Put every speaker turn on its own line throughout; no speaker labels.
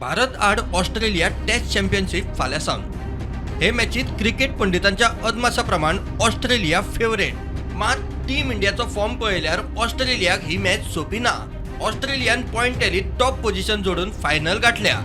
भारत आड Australia taste championship फाल्यां सावन. हे मॅचीत क्रिकेट पंडितांच्या अदमासा प्रमाण ऑस्ट्रेलिया फेवरेट. मात टीम इंडियाचो फॉर्म पळयल्यार ऑस्ट्रेलियाक ही मॅच सोंपी ना. ऑस्ट्रेलियान पॉयंट टॅलीत टॉप पोझिशन जोडून फायनल गाठल्या,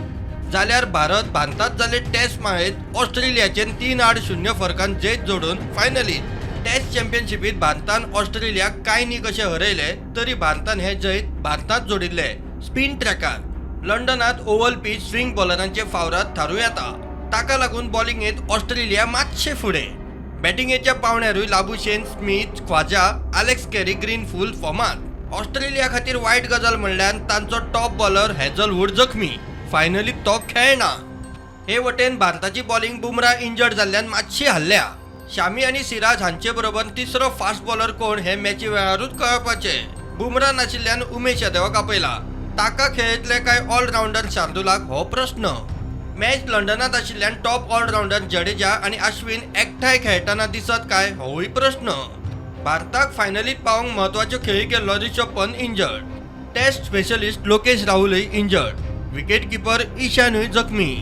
जाल्यार भारत भारतात जाल्ले टेस्ट माळेत ऑस्ट्रेलियाचेर 3-0 फरकान जैत जोडून फायनलीत. टेस्ट चॅम्पियनशिपीत भारतान ऑस्ट्रेलियाक कांय न्ही कशें हरयले तरी भारतान हे जैत भारतात जोडिल्ले. स्पिन ट्रॅकार लंडनात ओव्हल पीच स्विंग बॉलरांचे फावराद थारूं येता. ताका लागून बॉलिंगेत ऑस्ट्रेलिया मातशें फुडें. बॅटिंगेच्या पावंड्यारूय Labuschagne, Smith, Khawaja, Alex Carey, green फुल फॉर्मात. ऑस्ट्रेलिया खातीर वायट गजाल म्हणल्यार तांचो टॉप बॉलर हेझलवूड जखमी. फायनलीत तो खेळना. हे वटेन भारताची बॉलिंग बुमरा इंजर्ड जाल्ल्यान मातशी हल्ल्या. शामी आनी सिराज हांचे बरोबर तिसरो फास्ट बॉलर कोण हे मॅची वेळारूच कळपाचें. बुमरा नाशिल्ल्यान उमेश यादवाक आपयला. ताका खेळयतले काय ऑलरावंडर शार्दुलाक, हो प्रस्न. मॅच लंडनात आशिल्ल्यान टॉप ऑलरावंडर जडेजा आनी अश्विन एकठांय खेळटना दिसत काय, होवूय प्रस्न. भारताक फायनलीत पावोवंक म्हत्वाच्यो खेळी केल्लो Rishabh Pant injured. Test specialist Lokesh राहुलय इंजर्ड. विकेट किपर ईशानूय जखमी.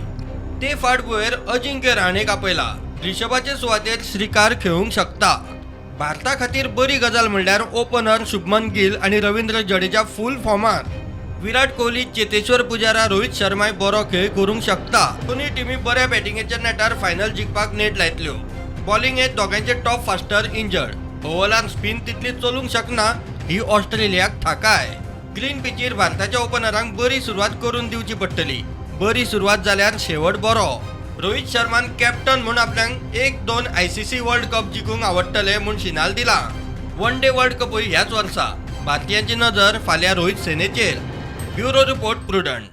ते फाटभुंयेर अजिंक्य रहाणेक आपयला. रिशबाचे सुवातेर श्रीकार खेळूंक शकता. भारता खातीर बरी गजाल म्हणल्यार ओपनर शुभमन गिल आनी रवींद्र जडेजा फूल फॉर्मात. विराट कोहली, चेतेश्वर पुजारा, रोहित शर्माय बरो खेळ करूंक शकता. दोनूय टिमी बऱ्या बॅटिंगेच्या नेटार फायनल जिखपाक नेट लायतल्यो. बॉलिंगेत दोगांयचे टॉप फास्टर इंजर्ड. ओव्हलान स्पिन तितली चलूंक शकना, ही ऑस्ट्रेलियाक थाकाय. ग्रीन पिचीर भारताच्या ओपनरांक बरी सुरवात करून दिवची पडटली. बरी सुरवात जाल्यार शेवट बरो. रोहित शर्मान कॅप्टन म्हूण आपल्याक एक दोन आयसीसी वर्ल्ड कप जिखूंक आवडटले म्हूण शिनाल दिला. वन डे वर्ल्ड कपूय ह्याच वर्सा. भारतीयांची नजर फाल्यां रोहित सेनेचेर. Bureau report, prudent.